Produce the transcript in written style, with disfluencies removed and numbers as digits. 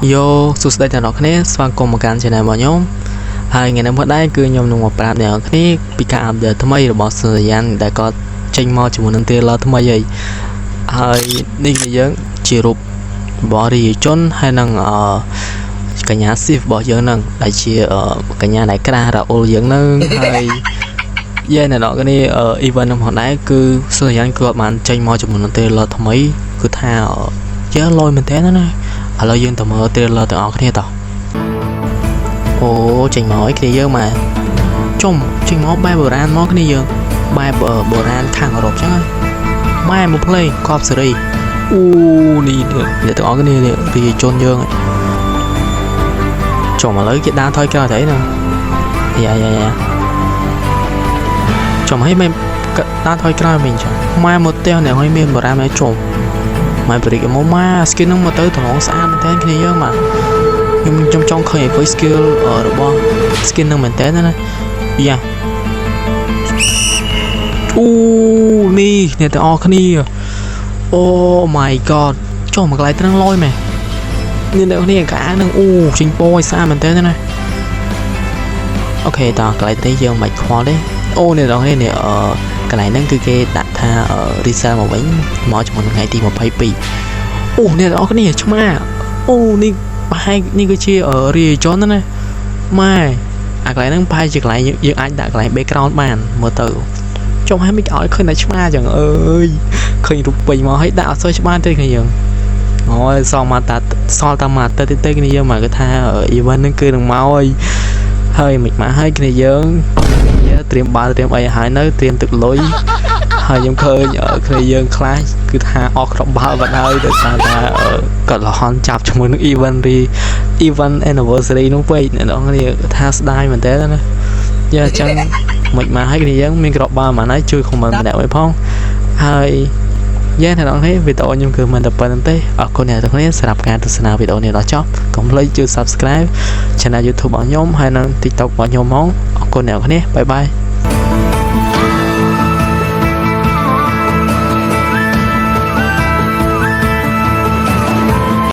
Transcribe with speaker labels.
Speaker 1: Yo សួស្តីទាំងអស់គ្នាស្វាគមន៍មកកាន់ channel របស់ខ្ញុំហើយថ្ងៃនេះមកដែរគឺខ្ញុំនឹងមកប្រាប់អ្នកនរគ្នាពីការ update ថ្មីរបស់សុរិយានដែលគាត់ចេញមកជាមួយនឹង trailer ថ្មីហើយហើយនេះគឺយើងជារូបរបស់រាជជនហើយនឹងអឺកញ្ញាស៊ីហ្វរបស់យើងនឹងដែលជាកញ្ញាដែលក្រាស់រ៉ាអ៊ុលយើងនឹងហើយយាយអ្នកនរគ្នា event នឹងផងដែរគឺសុរិយានគឺគាត់បានចេញមកជាមួយនឹង trailer ថ្មីគឺថាយើងលយមែនតើណាឥឡូវយើងទៅមើល trailer ទាំងអស់គ្នាតោះអូចេញមកអីគ្នាយើងមកចុំចេញមកបែបបុរាណមកគ្នាយើងបែបបុរាណខាងអឺរ៉ុបចឹងម៉ែមកភ្លេងកប់សេរីអូនេះអ្នកទាំងអស់គ្នានេះរាជជនយើងចុំឥឡូវគេដើរថយក្រោយទៅអីហ្នឹងយ៉ាយ៉ាយ៉ាចុំឲ្យមិនដើរថយក្រោយមិនចឹងម៉ែមកផ្ទះអ្នកឲ្យមានបុរាណមកចុំម៉ែបរិកមកម៉ា skin ហ្នឹងមកទៅតំងស្អាតមែនតើគ្នាយើងបាទខ្ញុំខ្ញុំចង់ឃើញ voice skill របស់ skin ហ្នឹងមែនតើណាយ៉ាអូនេះអ្នកទាំងអស់គ្នា Oh my god ចុះមកកន្លែងត្រឹងលយមែននេះអ្នកគ្នាកានឹងអូចេញពណ៌ឲ្យស្អាតមែនតើណា okay តោះកន្លែងនេះយើងមិនខ្វល់ទេអូអ្នកទាំងគ្នានេះអឺកន្លែងហ្នឹងគឺគេដាក់ថា resell មកវិញមកជាមួយថ្ងៃទី22អូអ្នកទាំងអស់គ្នាឆ្មាអូនេះប្រហែលនេះគឺជារាជជនណាម៉ែអាកន្លែងហ្នឹងប្រហែលជាកន្លែងយើងអាចដាក់កន្លែង background បានមើលទៅចុះឲ្យមិនឲ្យឃើញតែឆ្មាចឹងអើយឃើញរូបពេញមកឲ្យដាក់អត់សូវច្បាស់ទេគ្នាយើងអូយសល់មកតាសល់តាមកទៅទេគ្នាយើងមកគឺថា event ហ្នឹងគឺនឹងមកហើយហើយមិនមកហើយគ្នាយើងត្រៀមបាល់ត្រៀមអីហើយនៅត្រៀមទឹកលុយហើយខ្ញុំឃើញគ្នាយើងខ្លះគឺថាអស់គ្រាប់បាល់បាត់ហើយដោយសារតែគាត់លហន់ចាប់ជាមួយនឹង event រី event anniversary នោះពេកអ្នកនរគ្នាថាស្ដាយមែនតើណាយ៉ាអញ្ចឹងមិនមកហើយគ្នាយើងមានគ្រាប់បាល់ហ្មងហើយជួយ comment ម្នាក់មួយផងហើយយ៉ាអ្នកនរគ្នាវីដេអូខ្ញុំគឺមិនតែប៉ុណ្្នឹងទេអរគុណអ្នកទាំងគ្នាសម្រាប់ការទស្សនាវីដេអូនេះដល់ចប់កុំភ្លេចជួយ subscribe channel YouTube របស់ខ្ញុំហើយនិង TikTok របស់ខ្ញុំហ្មងអរគុណអ្នកនរគ្នាbye bye.